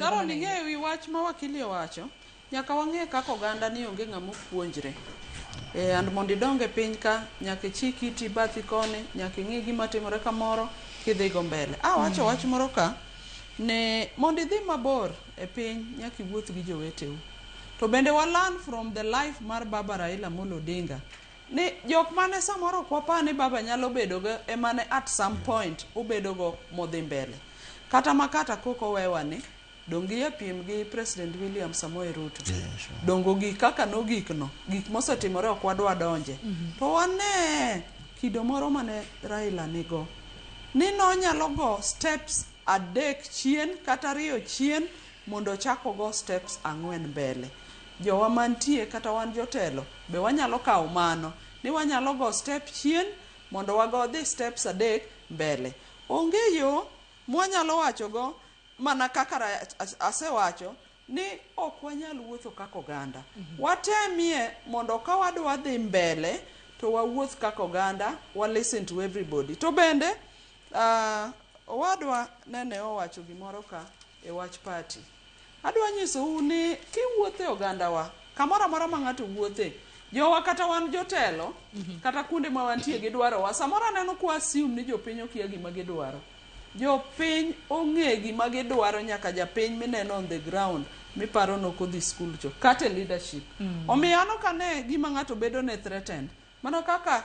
Sharon, ing'eyo wi wach ma wakili owacho, nyaka wang'e kaka oganda ni onge ng'ama ok puonjre. And mondo idong e piny ka, nyaka ichik iti bathi koni, nyaka ing'i gima timore kamoro, kidhi go mbele. Awacho wach moro ka, ne mondo idhi mabor e piny, nyaka iwuoth gi joweteu. To bende wa learn from the life mar Baba Raila Amolo Odinga, ni jok mane samoro ok wapar ni baba nyalo bedogo emane at some point obedogo modhi mbele. Kata makata kok owewa ni, dong giya piem gi President William Samoei Ruto. Yeah, sure. Dongo gik kaka nogik no, gik mosetimore ok wadwa donje. To wane kido moro mane Raila nigo. Ni nonyalo go steps 3 chien kata 2 chien mondo ochak ogo steps 4 mbele. Jowa mantie kata wan jotelo be wanyalo kawo mano ni wanyalo go step chien mondo wago dhi steps 3 mbele. Onge yo mwanyalo wachogo mana kaka asewacho ni ok wanyal wuotho kaka oganda. Watemie mondo ka wadwa dhi mbele to wawuoth kaka oganda, wa listen to everybody. To bende owadwa nene owacho gimoro ka e wach party. Adwa nyisou ni kiwuotho e ogandawa, kamoro amora ma ng'ato wuothe, jowa kata wan jotelo, kata kuonde ma wantie gidwarowa, samoro aneno kwa assume ni jopiny okia gima gidwaro. Jopiny ong'e gima gidwaro nyaka japiny mineno on the ground miparo nok odhi skul cho, kata e leadership. Omiyo an ok ane gima ng'ato bedo ne threatened. Mana kaka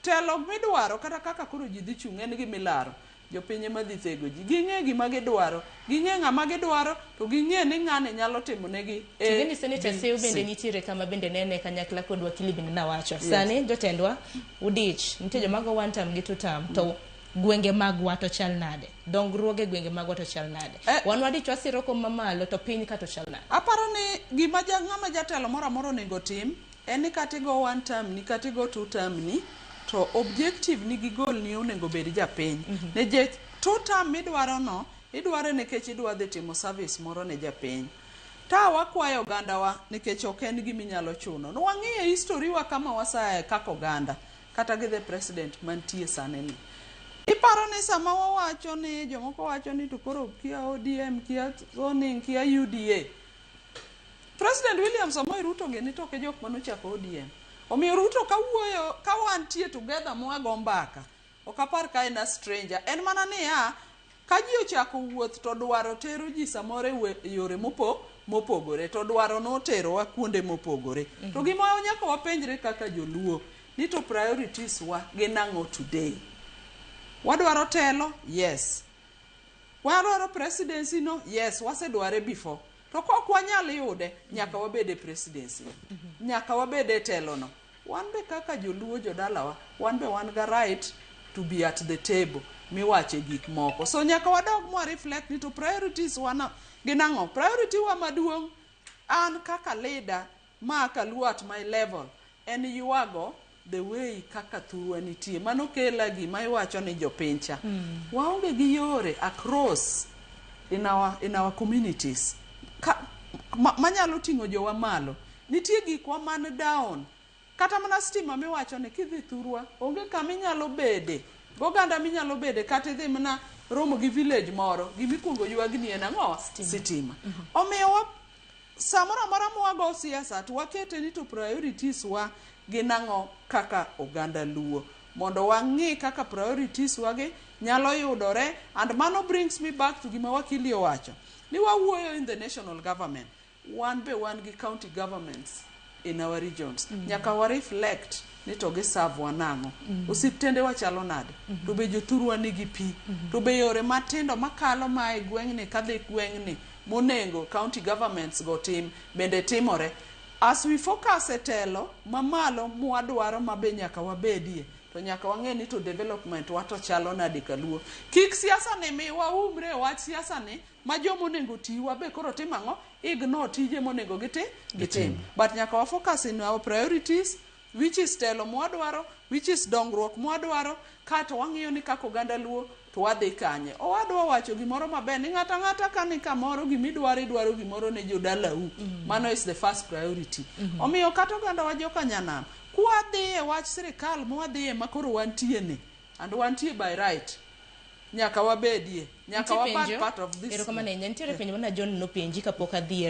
telo midwaro kata kaka koro ji dhi chung' en gima ilaro. Jopiny ema dhi thego ji. Ging'e gima gidwaro, ging'e ng'ama gidwaro, to ging'e ni ng'ani nyalo timo negi A, Ting'eni Senator B, Seyo bende C. nitiere kama bende nene kanyakla kod wakili bende nawacho. Sani jotendwa udich, nitie joma go one term gi two term, to gwenge magwa to chal nade? Dongruoge gwenge magwa to chal nade? Wan wadich wasiro kom mamalo to piny ka to chal nade? Aparo ni gima ng'ama jatelo moro amora onego tim en ni kata igo one term ni kata igo two term ni to objective ni gi goal ni onego bed japiny. Nikech two term midwaro no idware nikech idwa dhi timo service moro ne japiny. Ta wakwayo ogandawa nikech ok en gima inyalo chuno. No wang'iyo history wa kama wasaye kaka oganda kata gi the president mantie sani ni. Iparo ni sama wawacho ni jomoko wacho ni to koro kia ODM, kia zoning, kia UDA. President William Samoei Ruto gini to ok e jok manochako ODM. Omiyo Ruto kawuoyo, ka wantie together mwago mbaka, ok apar ka en a stranger. En mana niya, ka ji ochako wuoth to dwaro tero ji samoro e yore mopogore, to dwaro noterowa kuonde mopogore. To gima nyaka wapenjre kaka joluo, ni to priorities wa gin ang'o today? Wadwaro telo? Yes. Wadwaro presidency no? Yes, wasedware before. To kok wanyal yude, nyaka wabed e presidency. Nyaka wabed e telo no. Wan be kaka joluo jodalawa, wan be wan ga right to be at the table miwache gik moko. So nyaka wadog mwa reflect ni to priorities wana gin ang'o? Priority wa maduong' an kaka leader ma kaluo at my level en ywago the way kaka thurwa nitie. Mano kela gima iwacho ni jopiny cha. Waonge gi yore across in our communities ka, manyalo ting'o jowa malo. Nitie gikwa man down. Kata mana stima miwacho ni kidhi thurwa onge kama inyalo bede. Goganda minyalo bede kata idhi mana romo gi village moro gimikuongo ywagni en ang'o? Sitima. Omiyo wa samoro amora mwago siasa to wakete ni to priorities wa gin ang'o kaka oganda luo mondo wang'i kaka priorities wa gi nyalo yudore. And mano brings me back to gima wakili owacho ni wawuoyo in the national government, wan be wan gi county governments in our regions. Nyaka wa reflect ni to giserve wa nang'o, osiptende wachalo nade, to be jothurwa nigi pi, to be yore matindo makalo mae gweng'ni kadhi gweng'ni monengo county governments go tim bende timore. As we focus e telo mamalo mwadwaro mabe nyaka wabedie, to nyaka wang'e ni to development wa to chalo nade kaluo. Kik siasa ni mi waumre e wach siasa ni ma joma onego tiwa be koro timo ang'o, ignore tije monego gitim. But nyaka wa focus in our priorities, which is telo mwadwaro, which is dongruok mwadwaro, kato wang'iyo ni kaka oganda luo to wadhi kanye. Owadwa wacho gimoro maber ni ng'ato ang'ata ka ni kamoro gimidwaro idwaro gimoro ne jodalau. Mano is the first priority. Omiyo kata oganda wa joka nyanam kwadhi e wach sirikal mwadhiye ma koro wantie ni and wantie by right, nyaka wabedie. Nyaka Nitie wabed penjo- part of this. Erokamano ahinya. Nitiere penjo mana John nopenji kapok adhi e